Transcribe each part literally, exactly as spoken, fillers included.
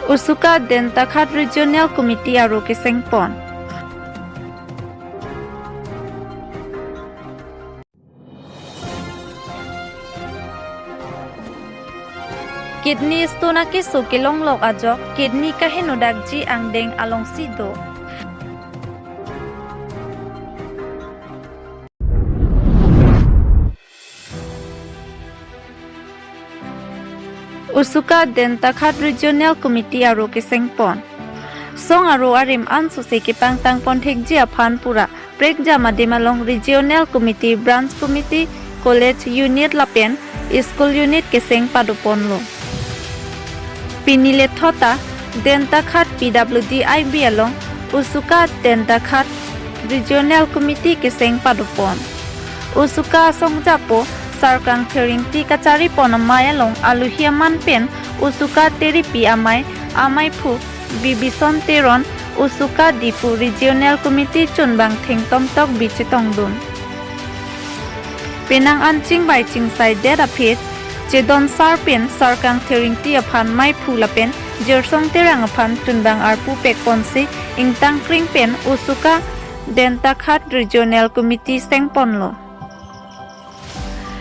USUKA Dentaghat Regional Committee aro kesengpon. Kidney stone akeso kelonglok ajok kidney kahenodakji angdeng alongsi do. USUKA Dentaghat Regional Committee aro kesengpon. Song aro arim ansose kepangtangpon thekji aphan pura prekjam adim along Regional Committee, Branch Committee, College Unit lapen School Unit keseng padoponlo. Pini lethot ta Dentaghat P W D I B along USUKA Dentaghat Regional Committee keseng padopon. USUKA asongjapo Sar Kangthir Ingti kacharipon amei along alohi aman pen USUKA teripi amei, ameiphu Bibison Teron, USUKA Diphu Regional Committee chunbang thengtom tokbi chetongdun. Penang an chingvai chingsaidet aphi chedon sar pen Sar Kangthir Ingti aphan meiphu lapen Jirsong Terang aphan chunbang arpu pekponsi ingtangkring pen USUKA Dentaghat Regional Committee sengponlo.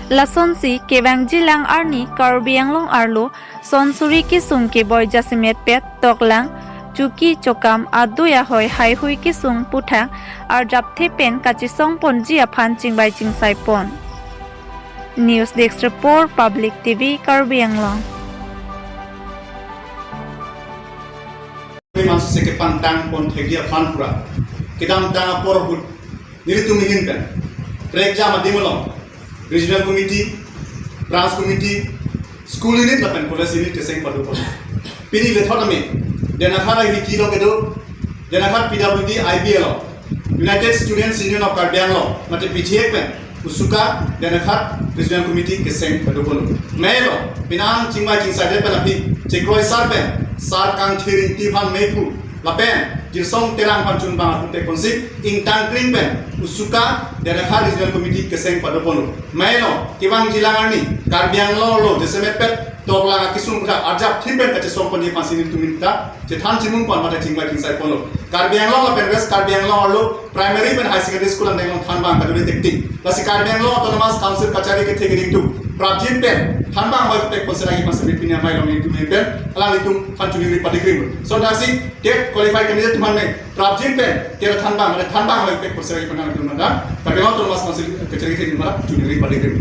Lasonsi kevangjilang arni Karbi Anglong arlo son suri kesung keboi jasemet pet toklang, chuki chokam, adui ahoi haihui kesung puthak arjapthe pen kachesongponji aphan chingvai chingsaipon. News Desk Report, Public T V, Karbi Anglong. Arim ansose kepangtangpon thekji aphan pura kedamtang apor ahut nelitum ahin pen prekjam adim along Regional Committee, Branch Committee, School Unit lapen College Unit keseng padopon. Pini lethot tame Dentaghat ahiti lo kedo, Dentaghat P W D I B along United Students Union of Karbi Anglong mate P T A pen USUKA Dentaghat Regional Committee keseng padopon. Mei lo, penang chingvai chingsaidet pen aphi chekroi sar pen Sar Kangthir Ingti aphan meiphu lapen Jirsong Terang aphan chunbang arpu pekponsi ingtangkring pen USUKA Dentaghat Regional Committee keseng padopon. Mei lo, kevangjilang arni Karbi Anglong arlo jasemet pet toklang akesung puthak arjapthe pen kachesongponji aphansi nelitum ahin ta chethan chimunpon mate chingvai chingsaiponlo. Karbi Anglong lapen West Karbi Anglong arlo primary pen higher secondary school angdeng along thanbang kadure tekting. Lasi Karbi Anglong Autonomous Council kachari kethe kedingtu prapjin pen thanbang hoi pekponsi lagi aphansi pini amei along nelitum ahin pen alanglitum aphan choningri padikrimlo. Sonthasi TET qualified candidate atum aphan me prapjin pen TET thanbang, mane thanbang hoi pekponsi lagi aphan alanglitum aphan Karbi Anglong Autonomous Council kachari kethe atum aphan choningri padikrim.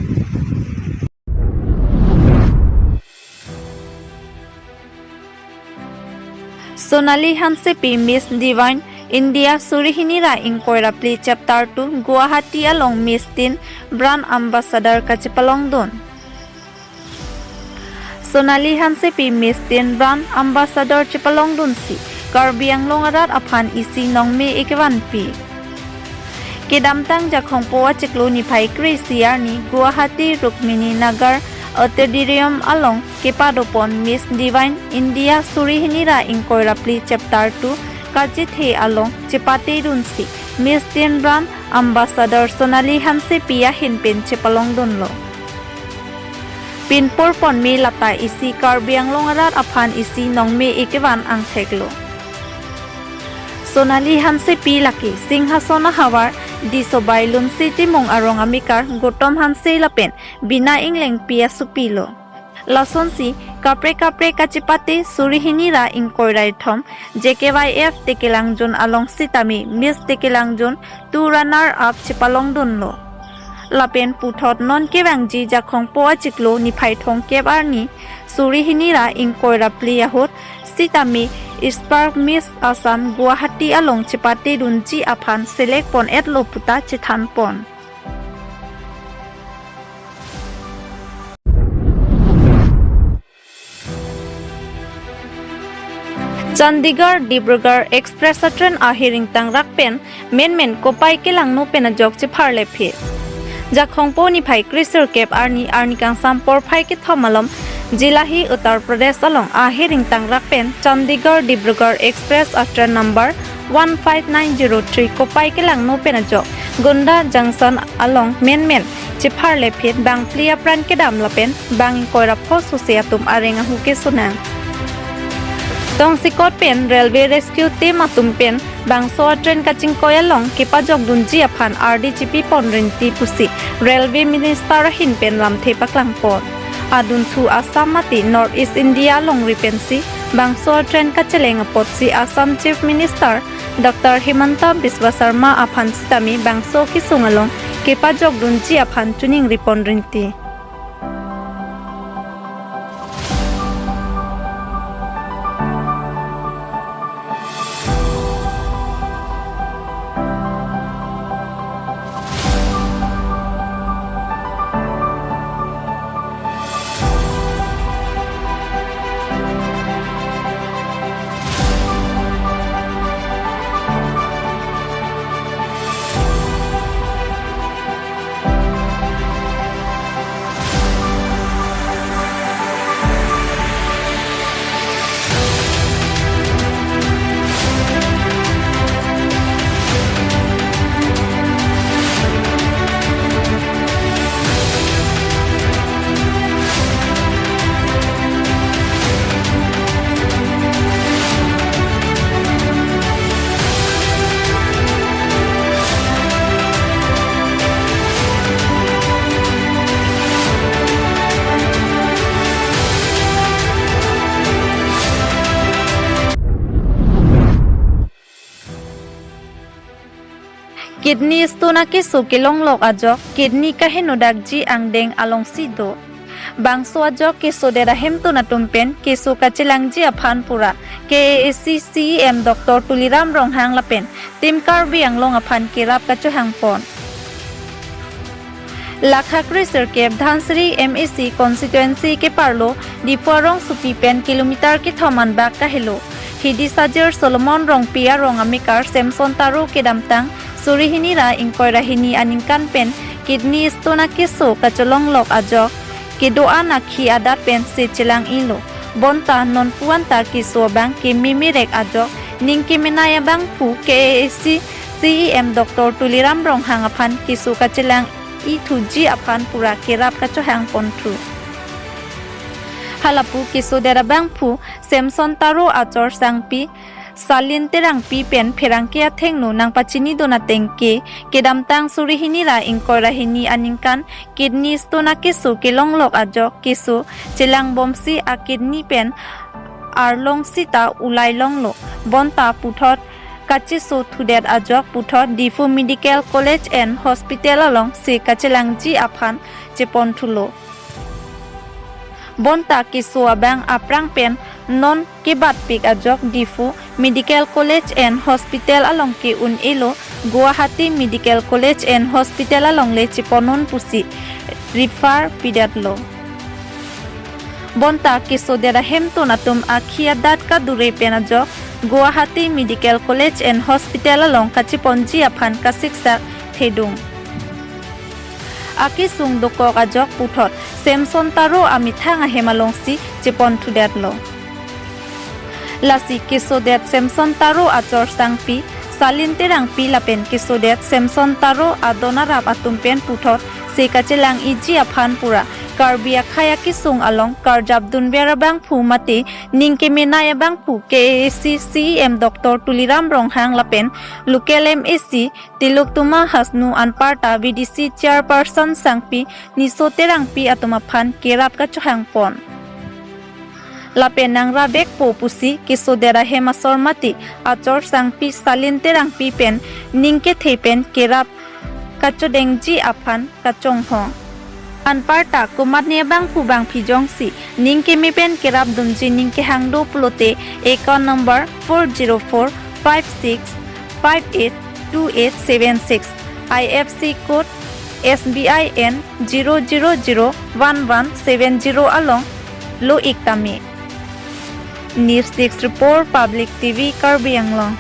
Sonali Hansepi Miss Divine India suri hini ra ingkoi ra phli chapter two Guwahati along Miss Teen Brand Ambassador kachepalongdun. Sonali Hansepi Miss Teen Brand Ambassador chepalongdunsi Karbi Anglong arat aphan isi nongme ekevanpi. Kedamtang Jakhongpo achiklo niphai kre-isi arni Guwahati Rukmini Nagar Auditorium along kepadopon Miss Divine India suri hini ra ingkoi ra phli chapter two kachethe along chepatedunsi Miss Teen Brand Ambassador Sonali Hansepi ahin pen chepalongdunlo. Pinpur ponme lata isi Karbi Anglong arat aphan isi nongme ekevan angthek lo. Sonali Hansepi lake Singhason ahavar Disobai Lunse Timung arong amekar Gautam Hanse lapen Bina Englengpi asopi lo. Lasonsi kaprek kaprek kachepate suri hini ra ingkoi ra kethom J K Y F Tekelangjun along sitame Miss Tekelangjun two runner up chepalongdunlo. Lapen puthot non kevangji Jakhongpo achiklo niphai thomkep arni suri hini ra ingkoi ra phli ahut sitame Spark Miss Assam Guwahati along chepatedunji aphan select pon-etlo puta chethanpon. Chandigarh Dibrugarh Express atrain ahir ingtangrak pen menmen kopai kelangno pen ajok chepharle phi. Jakhongpo niphai kre-sirkep arni arni kangsam porphai kethom malom Jilahi Uttar Pradesh along ahir ingtangrak pen Chandigarh Dibrugarh Express atrain number one five nine zero three kopai kelangno pen ajok Gonda Junction along menmen chepharle phi bang phli apran kedam lapen bang ingkoi ra pho sose atum areng ahu kesonang. Tongsekot pen Railway Rescue Team atum pen bangso a-train kachingkoi along kepajokdunji aphan ardi chipipon rinti pusi Railway Minister ahin pen lamthe paklangpon. Adunthu Assam mate North East India alongri pensi bangso a-train kacheleng apotsi Assam Chief Minister Doctor Himanta Biswa Sarma aphan sitame bangso kesung along kepajokdunji aphan chiningripon rinti. Kidney stone akeso kelonglok ajok, kidney kahenodakji angdeng alongsi do. Bangso ajok kesodet ahemtun atum pen keso kachelangji aphan pura K A A C C E M Doctor Tuliram Ronghang lapen Team Karbi Anglong aphan kerap kachohangpon. Lakha kre sirkep Dhansiri M A C constituency keparlo Diphu arongsopi pen kilometer kethom anbak kahelo Hidi Sajir Solomon Rongpi arong amekar Samson Taro kedamtang suri hini ra ingkoi ra hini aningkan pen kidney stone akeso kacholonglok ajok kedo-an akhi adat pensi chelang-ilo. Bonta nonpu anta keso abang kememerek ajok ning kemenei abangphu K A A C C E M Doctor Tuliram Ronghang aphan keso kachelang-ithuji aphan pura kerap kachohangponthu. Halapu kesodet abangphu Samson Taro achor sangpi Salin Terangpi pen pherangke athengno nangpachinidun ateng ke kedamtang suri hini ra ingkoi ra hini aningkan kidney stone akeso kelonglok ajok keso chelangbomsi akidney pen arlong sita ulai longlo. Bonta puthot kachesothudet ajok puthot Diphu Medical College and Hospital alongsi kachelangji aphan cheponthulo. Bonta keso abang aphrang pen non kebatpik ajok Diphu Medical College and Hospital along ke-un-elo, Guwahati Medical College and Hospital alongle cheponnon pusi refer pidetlo. Bonta kesodet ahemtun atum akhi adat kadure pen ajok Guwahati Medical College and Hospital along kacheponji aphan kasiksak thedung. Akesung dokok ajok puthot Samson Taro amethang ahem alongsi cheponthudetlo. Lasi kesodet Samson Taro achor sangpi Salin Terangpi lapen kesodet Samson Taro adon arap atum pen puthot se kachelang-iji aphan pura Karbi akhei akesung along karjap dunver abangphu mate ning kemenei abangphu K A A C C E M Doctor Tuliram Ronghang lapen local M A C Tilottama Hasnu anparta V D C Chairperson sangpi Niso Terangpi atum aphan kerap kachohangpon. Lapen nangrabekpo pusi kesodet ahem asor mate achor sangpi Salin Terangpi pen ning kethe pen kerap kachodengji aphan kachonghong. Anparta komatne abangphu bangphi jongsi ning keme pen kerapdunji ning kehang do pulote account number four zero four five six five eight two eight seven six, I F C code S B I N zero zero zero one one seven zero along lo-ik tame. News Desk Report, Public T V, Karbi Anglong.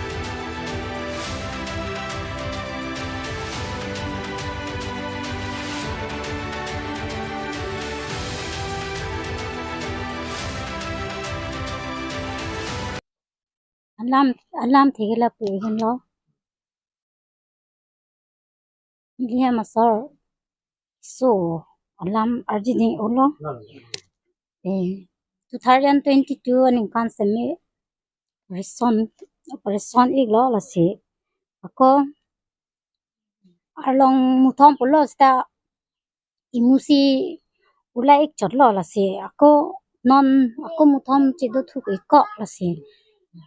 Alam, alam thegela pu ihin lo. Ili amasor so alam arjiding ulo. Eh, two thousand twenty-two aningkan seme operation, operation iklo lasi. Ako arlong muthom pulo seta imusi ula ik chotlo lasi. Ako non ako muthom chido thuk ikko lasi.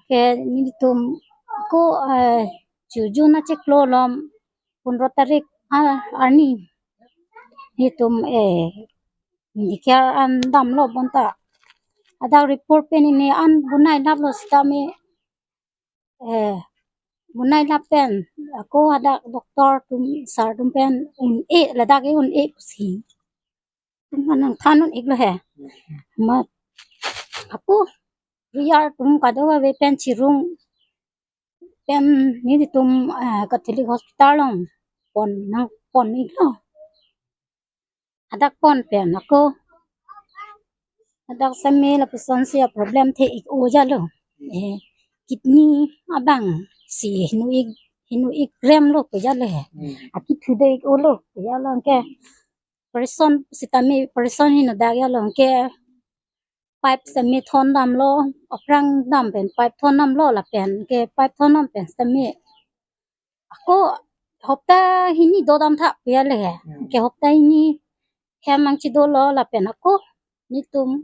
Ke nelitum ako, eh, Ju-, June achiklo along pondro tarik, ah, arni nelitum, eh, Medicare an damlo bonta. Hadak report pen hini an bonai laplo sitame, eh, bonai lap pen ako hadak doctor atum, sir atum pen un-e, ladak ke un-e pusi. Atum nangthan un-iklo he. Amat ako Riyar atum kadokave pen chirung pen nelitum, eh, Catholic Hospital along pon, nangpon iklo. Hadak pon pen ako hadak sitame lapusonsi a-problem the ik-o jalo. Eh, kidney abang si hinu ik, hinu ik rem lo pu jalo he. Hmm. Akithu do ik-olo pu jalo ke. Operation sitame operation hinu dak jalo ke. Pipe sitame thon damlo, aphrang dam pen pipe thon damlo lapen ke pipe thon dam pen sitame ako hopta hini dodam thap pu jalo he. Hmm. Ke hopta hini hem nangchidolo lapen ako nelitum,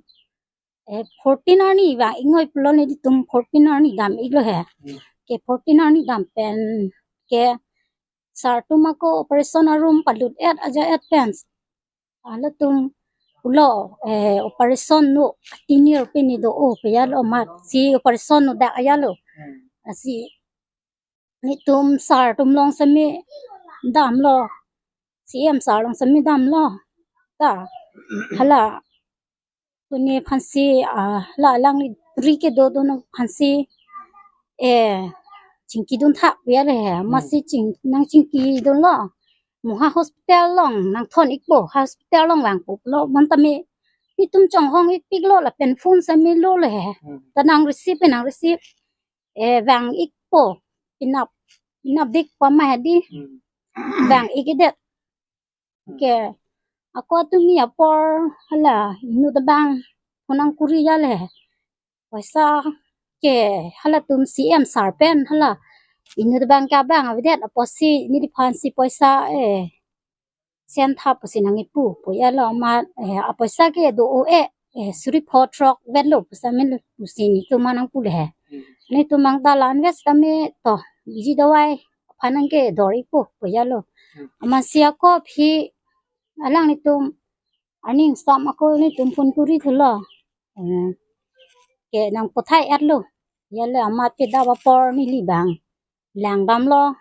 eh, fourteen arni vang ik noi pulo, nelitum fourteen arni dam iklo he. Hmm. Ke fourteen arni dam pen ke sir atum ako operation a-room palut et aja et pen halatum pulo, eh, operation no tinir pini do-o pu jalo amat si operation no dak jalo. Hmm. Lasi nelitum sir atum along sitame damlo. C M sir along sitame damlo. Ta hala pune aphansi, ah, la alangli ri kedo do nang aphansi, eh, chingki dun thap pu jalo he. Hmm. Amatsi ching, nangchingki dunlo. Mo ha hospital along nangthon ikpo, hospital along vangpo pulo bonta me nelitum chonghong ikpiklo lapen phone sitame lolo he. Hmm. Ta nang receive, nang receive, eh, vang ikpo, inap, inap dik pa ma hadi. Hmm. Vang ik-edet. Ke ako atumi apor hala inut abang phone nangkuri jalo he. Poisa ke halatum C M sir pen hala inut abang ke abang avedet apotsi neliphansi poisa, eh, send thap pusi nang-ipu pu jalo amat, eh, apoisa ke do-o e, eh, suri pho throk vetlo pusi amin pusi nelitum aphan nangpu le he. Hmm. Nelitum abang ta la-an vet sitame to biji dawai aphan nangkedor ikpo pu jalo. Hmm. Amatsi ako aphi alanglitum aning stam ako nelitum phone kuri thulo. Eh, ke nangpathai etlo. Jalo amat kedap apor neli abang lang damlo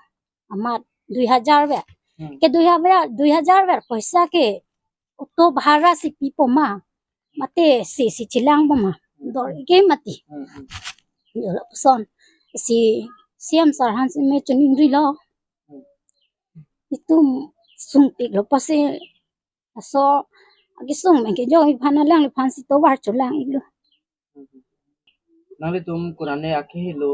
amat dui hajar ver. Hmm. Ke dui hajar, dui hajar ver poisa ke auto bhara si pipo ma, mate si si chelangpo ma, dor ik-e mati. Hmm, hmm. Yo lapuson si C M sir aphansi me chiningrilo. Hmm. Itum sungpiklo pusi laso akesung pen kejok aphan alangliphansi tovar cholang iklo. Nanglitum konane akehelo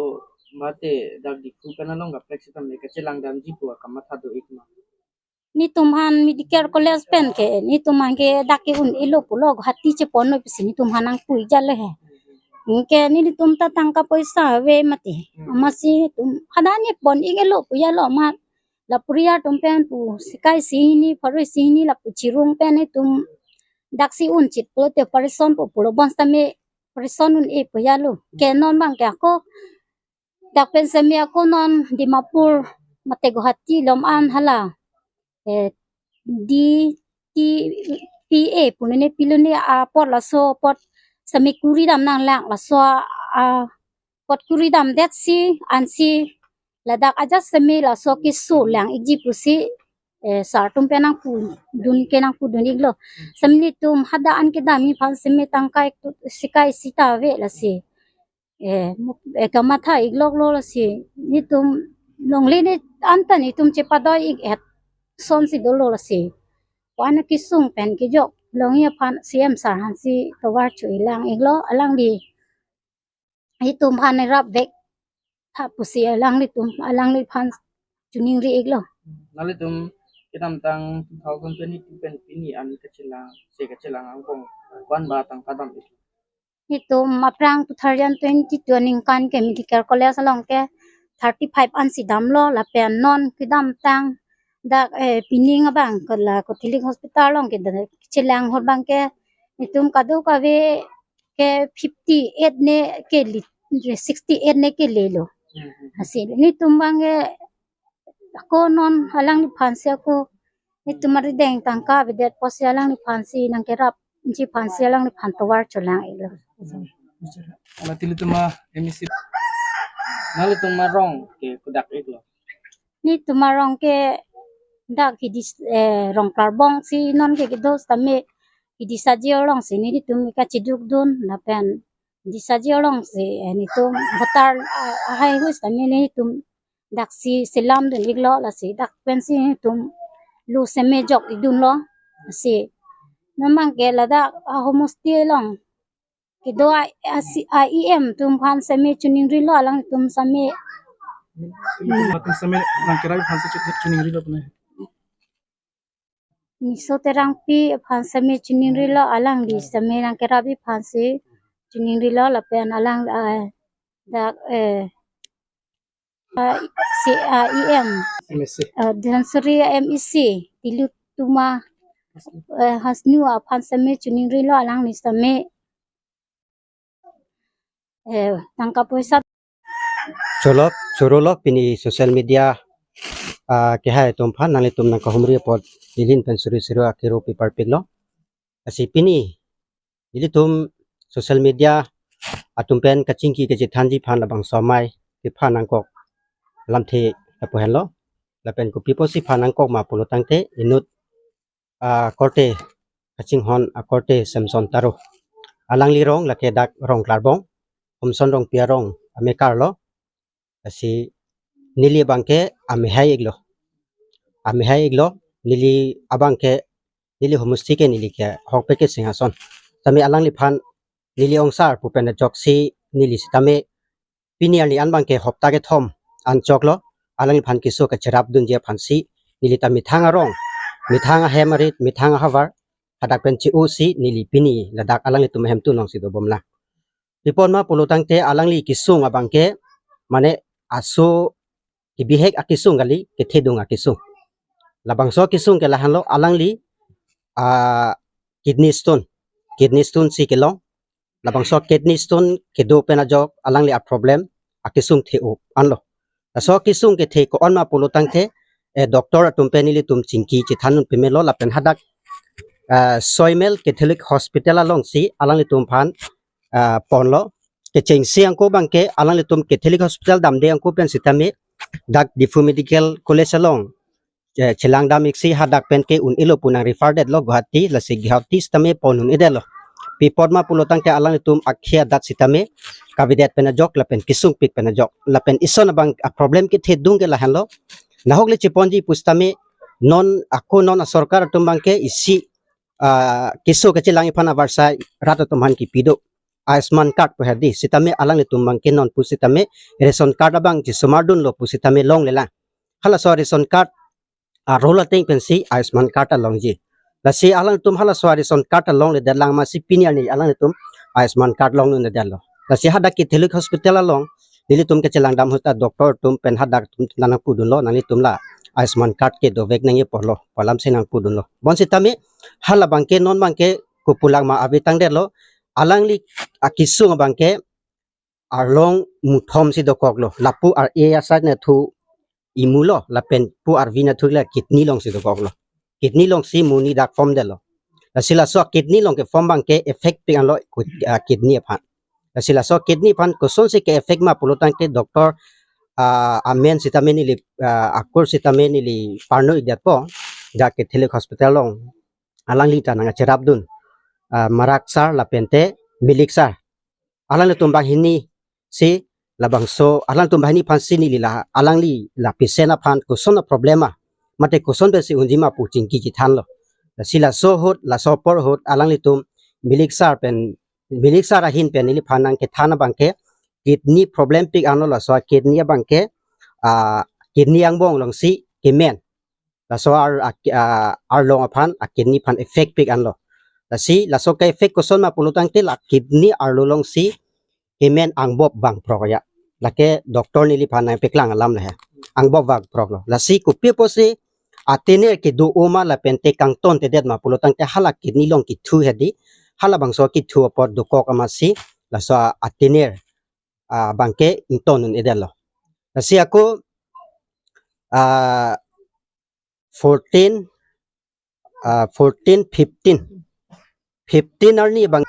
mate dak Diphu pen along kaprek sitame kachelang damji pu akamatha do ik ma? Nelitum aphan Medicare College pen ke nelitum aphan ke dak ke un-elo pulo, Guwahati chepon noi pusi nelitum aphan nangpu ik jalo he. Anke nelitum ta tangka poisa ave mati. Hmm. Amatsi nelitum hadak ne pon ik-elo pu jalo amat lapu Riyar atum pen pu sikai isi hini, pharo isi hini lapu chirung pen nelitum daksi un chit pulote operation po pulo bonsitame operation un-e pu jalo. Ke non abang ke ako dak pen sitame ako non Dimapur mate Guwahati along an hala, eh, D T P A pu nene pilone apot, laso apot sitame kuri dam nanglang, laso apot kuri damdetsi ansi ladak ajat sitame laso keso lang ikji pusi, eh, sir atum pen nangpudun ke nangpudun iklo. Sitame nelitum hadak an kedamji aphan sitame tangka ik tu sikai isi ta ave lasi. Eh, mu-, eh, kamatha ikloklo lasi. Nelitum longle ne anta nelitum chepadoi ik-et asonsi dolo lasi. Ko-an akesung pen kejok longji aphan C M sir aphansi tovar cho-ilang iklo, alangli itum aphan rapvek tha pusi alanglitum, alangliphan chiningri iklo. Nanglitum kedamtang two thousand twenty-two pen pini an kachelang, se kachelang angbong ko-an ba tangka dam iklo? Itum aphrang two thousand twenty-two aningkan ke medical college along ke thirty-five ansi damlo, lapen non kedamtang dak, eh, pining abang ke la Catholic Hospital along ke da- chelang ahut abang ke itum kadokave ke fifty-eight ne kele, sixty-eight ne kelelo. Lasi itum abang ke ako non alangliphan si ako, itum arideng tangka avedet pusi alangliphan si nangkerapji aphan si alangliphan tovar cholang-iklo. Ala tili tuma M E C. Nali tuma rong ke kodak-iklo. Neli tuma rong ke dak hidi, eh, Rongklarbong si non ke kedo sitame hidi Saji along si nelitum kachidukdun lapen hidi Saji along si, eh, nelitum voter, ah, ahai ahut sitame nelitum daksi selamdun-iklo, lasi dak pensi nelitum lo seme jok-ikdunlo. Lasi non abang ke ladak ahomosti along kedo a, a, si, a E M atum aphan seme choningrilo, alangtum seme. Atum seme nangkerap aphan si chu- choningrilo tame. Niso Terangpi aphan seme choningrilo, alangli seme nangkerap aphan si choningrilo lapen alang, ah, dak, eh, ah, si, ah, E M, M E C. Ah, Dhansiri M E C, Tilotuma, eh, Hasnu aphan seme choningrilo, alangli seme, eh, tangka poisa. Cholok, chorolo pini social media, ah, kehai atum aphan nanglitum nangkahumri apot ilin pen suri suri akiro piparpiklo. Lasi pini ilitum social media atum pen kachingki kachethanji aphan labangso amei kephan nangkok lamthe lapu henlo. Lapen kopi pusi phan nangkok ma pulo tangte inut, ah, korte kachinghon akorte Samson Taro. Alangli rong lake dak Rongklarbong, Homson Rongpi arong amekarlo. Lasi neli abang ke amehai-iklo. Amehai-iklo, neli abang ke, neli homosti ke neli ke Hokpekre Singhason. Tame alangliphan neli ongsar pu pen ajoksi neli sitame pini arni an abang ke hopta kethom an choklo, alangliphan keso kacherapdunji aphan si neli ta methang arong, methang ahem arit, methang ahavar hadak pen che-o si neli pini ladak alanglitum ahemtun along si dobomlang. Pi apot ma pulo tangte alangli kesung abang ke mane aso kebihek akesung kali, kethedung akesung. Labangso akesung ke lahenlo, alangli, ah, kidney stone, kidney stone si kelong. Labangso kidney stone kedo pen ajok alangli aproblem akesung the-o anlo. Laso akesung kethe ko-an ma pulo tangte, eh, doctor atum pen ilitum chingki chethandun pamelo lapen hadak, ah, Soimel Catholic Hospital along si alanglitum aphan, ah, ponlo. Kechengsi angko abang ke alanglitum Catholic Hospital damde angko pen sitame dak Diphu Medical College along, eh, chelangdam-ik si hadak pen ke un-elo pu nang-refer detlo Guwahati, lasi Guwahati sitame pon un-edetlo. Pi apot ma pulo tangte alanglitum akhei adat sitame kavedet pen ajok lapen kesungpik pen ajok. Lapen ison abang aproblem kethedung ke lahenlo. Nahok le cheponji pu sitame non ako non asorkar atum abang ke isi, ah, keso kachelangji aphan avarsai rat atum aphan kepi do. Ayushman card pu hedi, sitame alanglitum abang ke non pu sitame ration card abang chesomardunlo pu sitame longlelang. Halaso ration card a-roll ateng pensi Ayushman card alongji. Lasi alangtum halaso ration card alongledetlang masi pini arni alangtum Ayushman card longledetlo. Lasi hadak Catholic Hospital along nelitum kachelangdam ahut ta doctor atum pen hadak atum nangpudunlo, nanglitum la Ayushman card ke dovek nangji apotlo pu alam si nangpudunlo. Bonsitame hala abang ke non abang ke kopulang ma ave tangdetlo, alangli akesung abang ke arlong muthom si dokoklo, lapu ar-e asai nathu imu lo, lapen pu arvi nathu le kidney along si dokoklo. Kidney along si mu ni dak form detlo. Lasi laso kidney along ke form abang ke effect pik anlo ku-, ah, kidney aphan. Lasi laso kidney aphan kosonsi ke-effect ma pulo tangte doctor, ah, amen sitame neli, ah, akur sitame neli parno-ikdetpo, dak Catholic Hospital along alangli ta nangcherapdun, ah, Marak sir lapente Milik sir. Alanglitum banghini si labangso, alanglitum banghini aphan si neli la, alangli la patient aphan koson aproblem ma, mate koson pensi unji ma pu chingki chethanlo. Lasi laso ahut, laso apor ahut alanglitum Milik sir pen, Milik sir ahin pen neliphan nangkethan abang ke kidney problem pik anlo, laso kidney abang ke, ah, kidney angbong alongsi kemen. Laso ar, a, a, arlong aphan, a kidney aphan effect pik anlo. Lasi laso ke-effect koson ma pulo tangte la kidney arlo alongsi kemen angbop vangprok ya. Lake doctor neliphan nangpeklang alam le he. Angbop vangprok lo. Lasi kopi apotsi atener kedo-o ma lapen te kangtontedet ma pulo tangte hala kidney along kethu hedi. Halabangso kethu apot dokok amatsi laso atener, ah, abangke ington un-edetlo. Lasi ako, ah, fourteen, ah, fourteen, fifteen. Fifteen arni abang,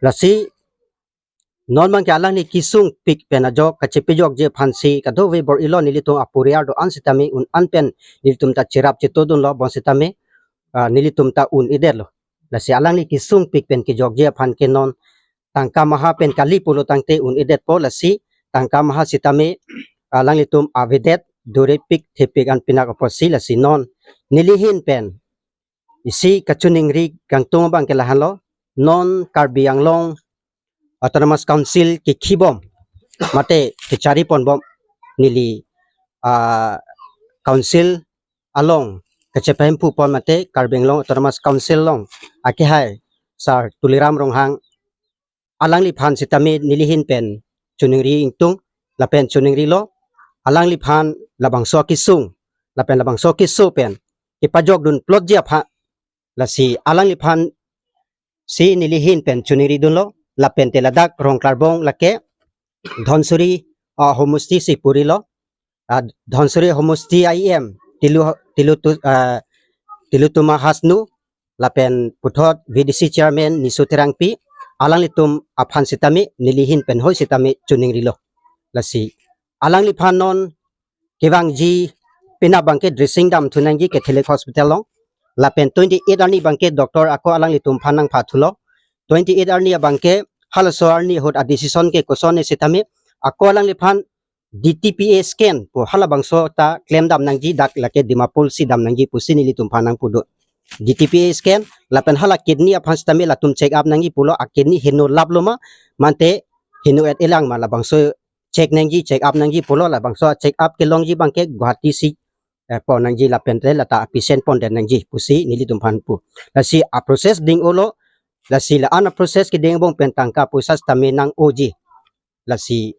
lasi non abangke alangli kesungpik pen ajok kachepajokji aphansi kadokave bor-ilo nelitum aporiar do-an sitame un-an pen nelitum ta cherap chetodunlo bonsitame, ah, nelitum ta un-edetlo. Lasi alangli kesungpik pen kejokji aphan ke non tangka maha pen kali pulo tangte un-edetpo, lasi tangka maha sitame alanglitum avedet, durepik thepik an pinak apotsi lasi non nelihin pen isi kachiningri kangtung abangke lahenlo, non Karbi Anglong Autonomous Council kekhibom mate kechariponbom neli, ah, council along kachepahemphu pon mate Karbi Anglong Autonomous Council along akehai Sir Tuliram Ronghang, alangliphan sitame nelihin pen chiningri ingtung lapen chiningrilo. Alangliphan labangso kesung lapen labangso keso pen kepajokdun plotji aphan, lasi alangliphan si nelihin pen chiningridunlo. Lapen te ladak Rongklarbong lake Dhansiri, ah, homosti si purilo. Ah, Dhansiri homosti I M Tilu, Tilu tu, ah, Tilutuma Hasnu lapen puthot V D C chairman Nisu Terangpi, alanglitum aphan sitame nelihin pen hoi sitame chiningrilo. Lasi alangliphan non kevangji penap abangke dressing damthu nangji Catholic Hospital along. Lapen twenty-eight arni abangke doctor ako alanglitum aphan nangphathulo. Twenty-eight arni abangke halaso arni ahut a-decision ke koson ne sitame ako alangliphan D T P A scan pu halabangso ta klemdam nangji, dak lake Dimapur si dam nangji pusi nelitum aphan nangpudo. D T P A scan lapen hala kidney aphan sitame latum check up nangji pulo, akidney heno laplo ma mate heno et elang ma, labangso check nangji, check up nangji pulo, labangso check up kelongji abangke Guwahati si, eh, pon nangji lapen te lata patient pondet nangji pusi nelitum aphan pu. Lasi a-process ding-olo, lasi la-an a-process keding angbong pen tangka poisa sitame nang-oji. Lasi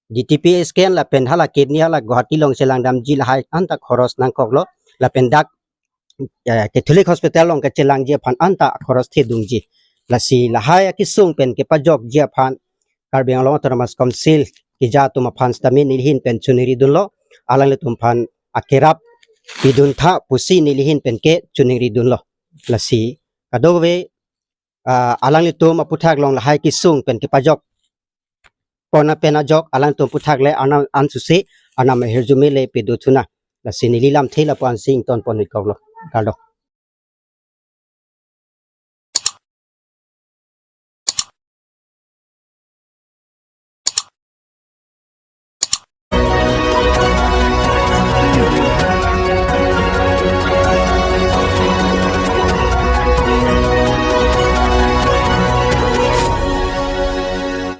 D T P A scan lapen hala kidney hala Guwahati along chelangdamji lahai anta khoros nangkoklo. Lapen dak, eh, Catholic Hospital along kachelangji aphan anta khoros thedungji. Lasi lahai akesung pen kepajokji aphan Karbi Anglong Autonomous Council keja atum aphan sitame nelihin pen chiningridunlo. Alanglitum aphan akerap piduntha pusi nelihin pen ke chiningridunlo. Lasi kadokave, ah, alanglitum aputhak along lahai kesung pen kepajok pon pen ajok alangtum aputhak le anam ansusi anam ahirjume le piduthuna. Lasi neli lamthe lapu-ansi ington pon-ikoklo. Kardom.